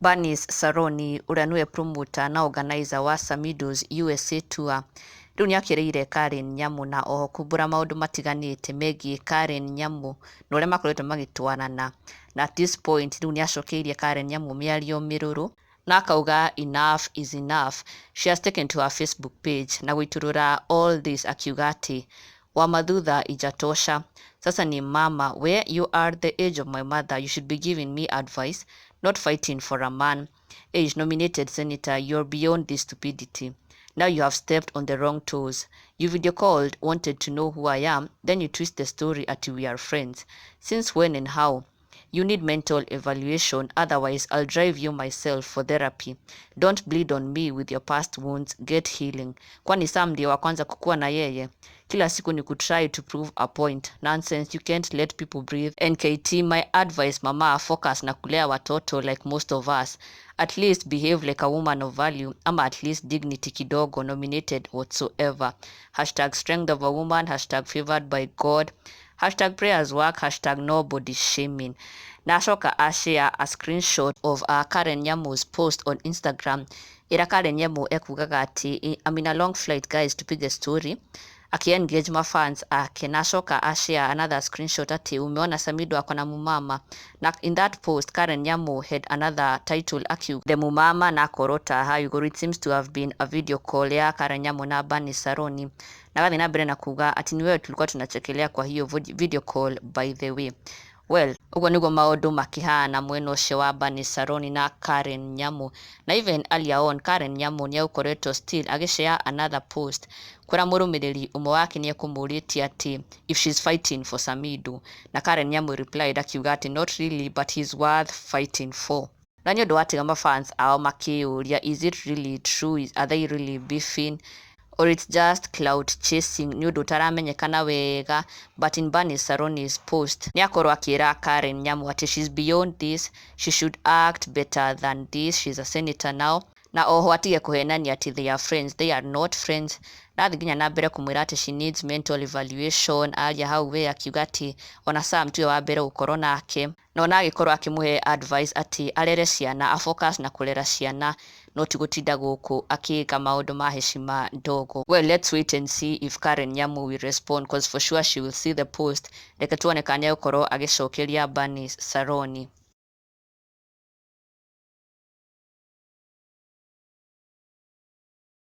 Bernice Saroni ũrĩa nĩwe promoter na organizer wa Samidoh's USA Tour rĩu nĩakĩrĩire Karen Nyamu na oho kumbũra maũndũ matiganĩte megiĩ Karen Nyamu na ũrĩa makoretwo magĩtwarana. Na at this point rĩu nĩacokeirie Karen Nyamu mĩario mĩrũrũ na akauga enough is enough. She has taken to her Facebook page na gũitũrũra all this akiuga atĩ Wamathutha ijatosha. Sasa ni mama, where you are the age of my mother, you should be giving me advice, not fighting for a man. Age nominated senator, you're beyond this stupidity. Now you have stepped on the wrong toes. You video called, wanted to know who I am, then you twist the story at we are friends. Since when and how? You need mental evaluation, otherwise I'll drive you myself for therapy. Don't bleed on me with your past wounds, get healing. Kwani Sam ndiye wa kwanza kukuwa na yeye? Kila siku ni kutry to prove a point. Nonsense, you can't let people breathe. NKT, my advice mama, focus na kulea watoto like most of us. At least behave like a woman of value, ama at least dignity kidogo, nominated whatsoever. #strength of a woman, #favored by God, #prayers work, #nobody shaming. Na acoka ashare a screenshot of Karen Nyamu's post on Instagram ĩrĩa Karen Nyamu ekugaga atĩ, "I'm in a long flight, guys, tupige story," aki-engage mafans ake. Na acoka ashare another screenshot ati umeona Samido ako na mumama. Na in that post Karen Nyamu had another title akiuga "the mumama" na akorota hau igũrũ it seems to have been a video call ya Karen Nyamu na Bernice Saroni, na agathiĩ na mbere na kuga ati ni wewe tulikuwa tunachekelea kwa hiyo video call, by the way. Well, ũguo nĩguo maũndũ makĩhana mwena ũcio wa Bernice Saroni na Karen Nyamu. Na even earlier on Karen Nyamu nĩ egũkoretwo still agĩshare another post kũrĩa mũrũmĩrĩri ũmwe wake nĩ ekũmũrĩtie atĩ if she's fighting for Samido, na Karen Nyamu replied akiuga atĩ not really, but he's worth fighting for. Na nĩ ũndũ watiga mafans ao makĩyũria, is it really true? Are they really beefing or it's just clout chasing? Nĩ ũndũ ũtaramenyekana wega, but in Bernice Saroni's post nĩ akorwo akĩra Karen Nyamu atĩ she's beyond this, she should act better than this, she's a senator now, na oho atige kũhenania atĩ they are friends. They are not friends. Na nginya na mbere kũmwĩra atĩ she needs mental evaluation. Aria hau we akiuga atĩ ona Sam tiwe wa mbere gũkorwo nake, na ona agĩkorwo akĩmũhe advice atĩ arere ciana, afocus na kũrera ciana, no ti gũtinda gũkũ akĩka maũndũ ma heshima ndogo. Well, let's wait and see if Karen Nyamu will respond, cause for sure she will see the post. Reke tuone kana nĩ egũkorwo agĩcokeria Bernice Saroni.